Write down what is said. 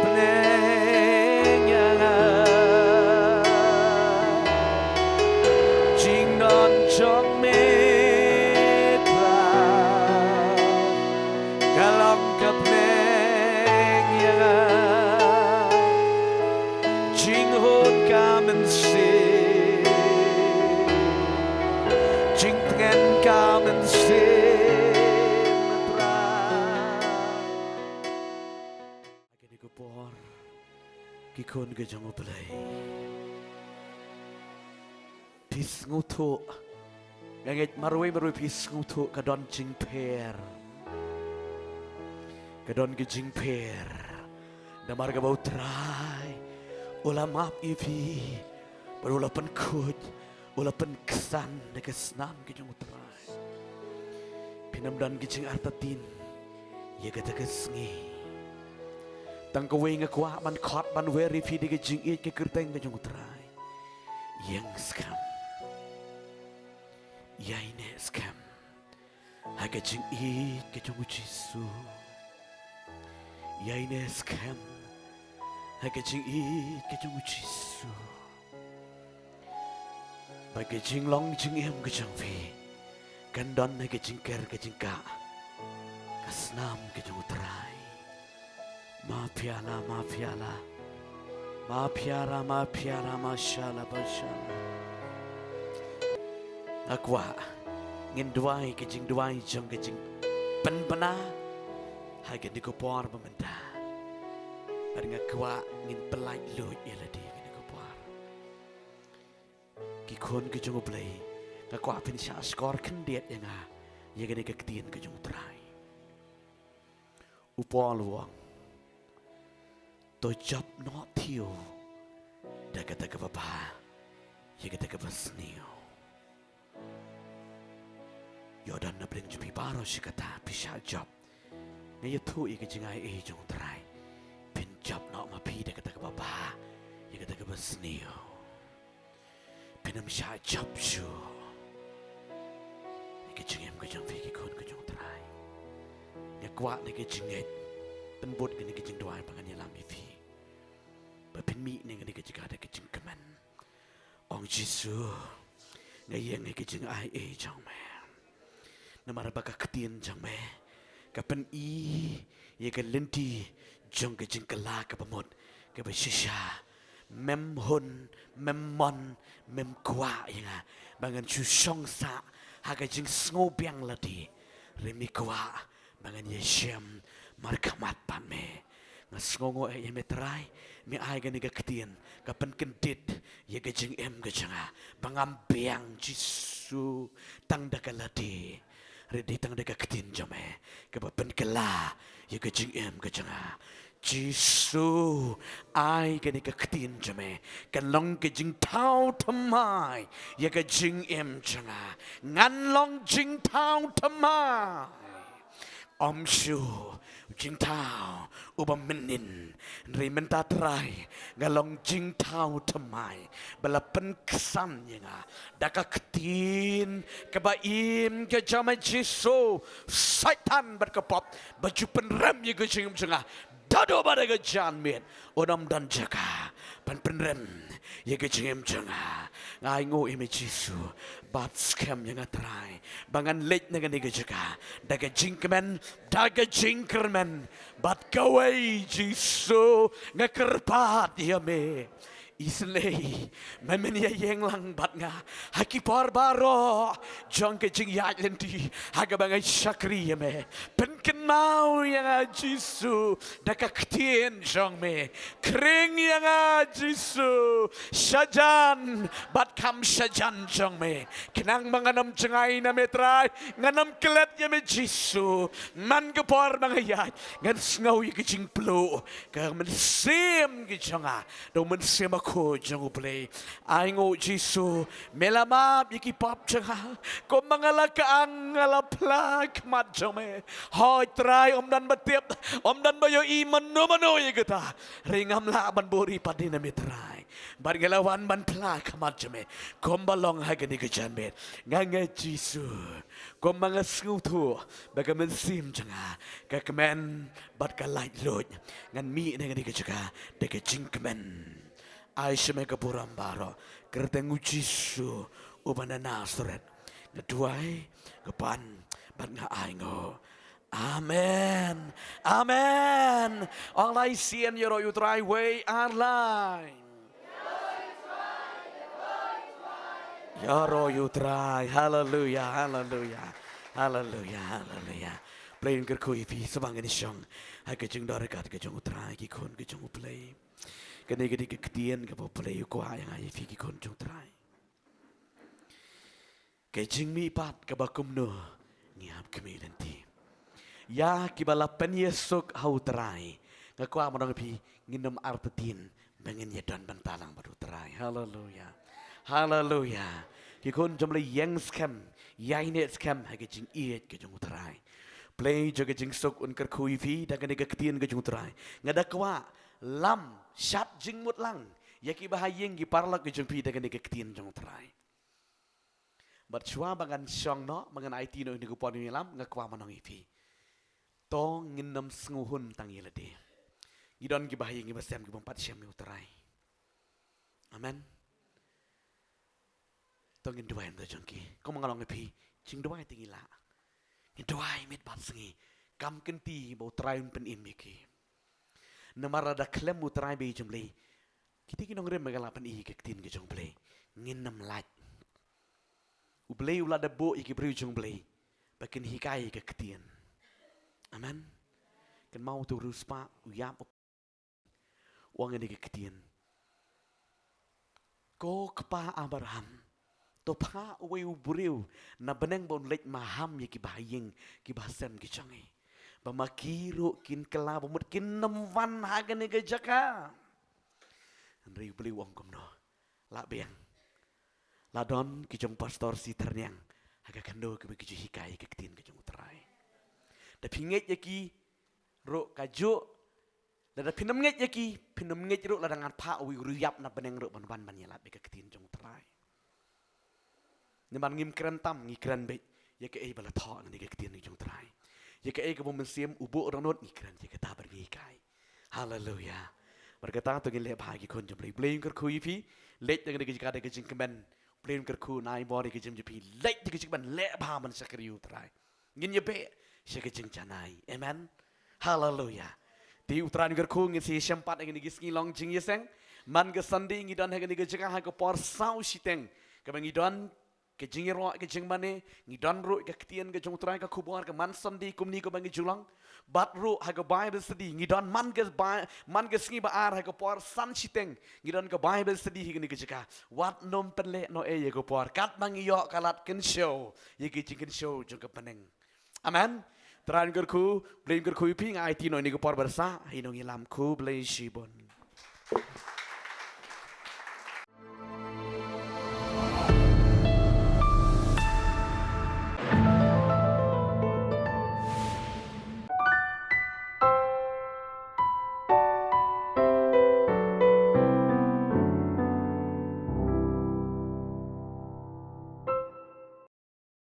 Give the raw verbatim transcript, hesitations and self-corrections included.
Pynïeng ïa nga jingdon jong me Trai, ka long ka pynïeng ïa nga. Jinghun ka mynsiem, jingtngen ka mynsiem Trai. Kine ki por, ki khun ki jong U Blei, phi sngewthuh, nga ngeit marwei marwei phi sngewthuh ka don jingpher. Ka don ka jingpher. Namar kaba U Trai u la map ïa phi, bad u la pynkhuid, u la pynksan da ka snam ka jong U Trai. Phin ym don ka jingartatien ïa kata ka sngi. Tang kawei nga kwah ban khot ban wer ïa phi da ka jingïeit ka kyrteng ka jong U Trai. Ïeng skhem. Ïaineh skhem ha ka jingïeit ka jong U Jisu. Ïaineh skhem ha ka jingïeit ka jong U Jisu. Ba ka jinglong jingim ka jong phi kan don ha ka jingker ka jingkah ka snam ka jong U Trai. Ma phiala, ma phiala. Ma phiara, ma phiara, ma shala, ba shala. Nga kwah ngin duwai ka jingduwai jong ka jingpynbna ha kane ka por ba mynta. Bad nga kwah ngin pyllait luid ïa lade kane ka por. Ki khun ki jong U Blei, nga kwah phin shah shkor khyndiat ïa nga ïa kane ka ktien ka jong U Trai. U Paul u ong, to jop noh thiah da kata kaba bha ïa kata kaba sniew. Ïoh don na pdeng jong phi baroh shi katta phi shah jop. Nga ïathuh ïa ka jingai ei jong U Trai. Phin jop noh ma phi da kata kaba bha ïa kata kaba sniew. Phin ym shah jop shuh. Ïa ka jingim ka jong phi ki khun ka jong U Trai. Nga kwah na ka jingngeit, pynbud kane ka jingduwai ba ngan ïalam ïa phi. Ba phin mih na kane ka jaka da ka jingkmen. Ong Jisu, nga ïeng ha ka jingai ei jong me. Namar ba ka ktien jong me ka pyni ïa ka lynti jong ka jingkylla kaba mut kaba shisha. Mem hun, mem mon, mem kwah ïa nga ba ngan shu shong sah ha ka jingsngewbiang lade. Hynrei me kwah ba ngan ïashem markhmat bad me. Nga sngewnguh ïa me Trai, me ai kane ka ktien ka pynkyndit ïa ka jingim ka jong nga ba ngam biang Jisu tang da ka lade. Hynrei dei tang da ka ktien jong me kaba pynkylla ïa ka jingim ka jong nga. Jisu, ai kane ka ktien jong me kan long ka jingthaw thymmai ïa ka jingim jong nga. Ngan long jingthaw thymmai. Ym shuh u jingthaw uba mynnin. Hynrei mynta Trai nga long jingthaw thymmai ba la pynksan ïa nga da ka ktien kaba im ka jong me Jisu. Soitan bad ka pop ba ju pynrem ïa ka jingim jong nga, da duh ba da ka janmiet un ym don jaka ban pynrem ïa ka jingim jong nga. Nga ainguh ïa me Jisu, bat skhem ïa nga Trai ba ngan leit na kane ka jaka da ka jingkmen, da ka jingkyrmen bad kawei Jisu. Nga kyrpad ïa me, isynei me men ïa ïeng lang bad nga ha ki por baroh jong ka jingïaid lynti ha kaba nga shakri ïa me. Pynkynmaw ïa nga Jisu da ka ktien jong me. Khring ïa nga Jisu shajan bad kham shajan jong me. Khnang ba ngan ym jngai na me Trai, ngan ym klet ïa me Jisu. Man ka por ba nga ïaid ngan sngew ïa ka jingpluh ka mynsiem ka jong nga da u Mynsiem Bakhuid jong U Blei. Ainguh Jisu, me la map ïa ki pop jong nga. Kumba nga la kang nga la phla khmat jong me. Hooid Trai, ym don ba tip, ym don ba ïohi mano mano ïa kata. Hynrei ngam lah ban buhrieh pat de na me Trai. Bad nga la wan ban phla khmat jong me kumba long ha kane ka janmiet. Nga ngeit Jisu, kumba nga sngewthuh ba ka mynsiem jong nga ka kmen bad ka laitluid, ngan mih na kane ka jaka da ka jingkmen. Ai sha me ka burom baroh, kyrteng u Jisu uba na Nasareth nga duwai, nga pan bad nga ainguh. Amen. Amen. Ong lai sien, ïaroh ïa u Trai wei ar lai. Ïaroh ïa u Trai. Haleluya, haleluya. Haleluya, haleluya. Blei un kyrkhu ïa phi, sngewbha ngin ïa shong ha ka jingdon ryngkat ka jong u Trai, ki khun ka jong u Blei. Kane ka dei ka ktien kaba u Blei u kwah ïa nga ïa phi, ki khun jong u Trai. Ka jingmihpat kaba kumno ngi hap khmih lynti. Ïa kiba la pynïasuk ha u Trai, nga kwah ban ong ïa phi, ngin ym artatien ba ngin ïa don bynta lang bad u Trai. Haleluya. Haleluya. Ki khun jong u Blei, ïeng skhem, ïaineh skhem ha ka jingïeit ka jong u Trai. Blei jong ka jingsuk un kyrkhu ïa phi da kane ka ktien ka jong u Trai. Nga da kwah, lam, shad jingmut lang ïa kiba ha ïing ki paralok ka jong phi da kane ka ktien jong u Trai. Bad shuwa ba ngan shong noh, ba ngan aiti noh ïa kane ka por ïalam, nga kwah ban ong ïa phi, to ngin ym sngewhun tang ïa lade. Ngi don kiba ha ïing, kiba sem, ki bym pat shem ïa u Trai. Amen. To ngin duwai na ka bynta jong ki. Kumba nga la ong ïa phi, jingduwai te ngi lah. Ngin duwai miet bad sngi, kam kynti ba u Trai un pynim ïa ki. Namar lada khlem u Trai, bad jong u Blei, kita ki nongrim ba ki la pyni ïa ka ktien ka jong u Blei, ngin ym lait. U Blei u la da buh ïa ki briew jong u Blei ba kin hikai ïa ka ktien. Amen. Kynmaw uto u riewspah, u ïap, u ong ïa kane ka ktien. Ko kpa Abraham, to phah uwei u briew na bneng ba un leit maham ïa kiba ha ïing, kiba ha sem ki jong ngi, ba ma ki ruh kin kylla, ba mut kin ym wan ha kane ka jaka. Hynrei u Blei u ong kumno? Lah biang. Lah don ki jong pastor Sitharniang ha ka khyndew kiba ki ju hikai ïa ka ktien ka jong u Trai. Da phi ngeit ïa ki ruh kajuh, lada phin ym ngeit ïa ki, phin ym ngeit ruh lada ngan phah uwei u riewïap na bneng ruh ban wan ban ïalap ïa ka ktien jong u Trai. Namar ngim kren tam, ngi kren beit ïa kaei ba la thoh na kane ka ktien ka jong u Trai. Ïa kaei kaba u Mynsiem u buh dohnud, ngi kren ïa kata bad ngi hikai. Haleluya. Bad kata to ngin leh bha, ki khun jong u Blei. Blei un kyrkhu ïa phi. Leit na kane ka jaka da ka jingkmen. Blei un kyrkhu, un ai bor ïa ka jingim jong phi. Leit da ka jingkmen, leh bha ban shakri ïa u Trai. Ngin ïa beh sha ka jingjanai. Amen. Haleluya. Te u Trai un kyrkhu, ngin sa ïashem pat ha kine ki sngi long jingïaseng. Man ka Sunday ngi don ha kane ka jaka ha ka por saw shiteng, kaba ngi don ka jingïaroh, ka jingmane, ngi don ruh ka ktien ka jong u Trai, ka khubor ka man Sunday kumne kaba ngi ju long. Bad ruh ha ka Bible study ngi don man ka Bi-, man ka sngi ba ar ha ka por san shiteng, ngi don ka Bible study ha kane ka jaka. Wat nym pynlehnohei ïa ka por, katba ngi ïoh ka lad kynshew ïa ka jingkynshew jong ka bneng. Amen. Trai un kyrkhu, Blei un kyrkhu ïa phi, nga aiti noh ïa kane ka por ba sah ha i nongïalam. Khublei shibun.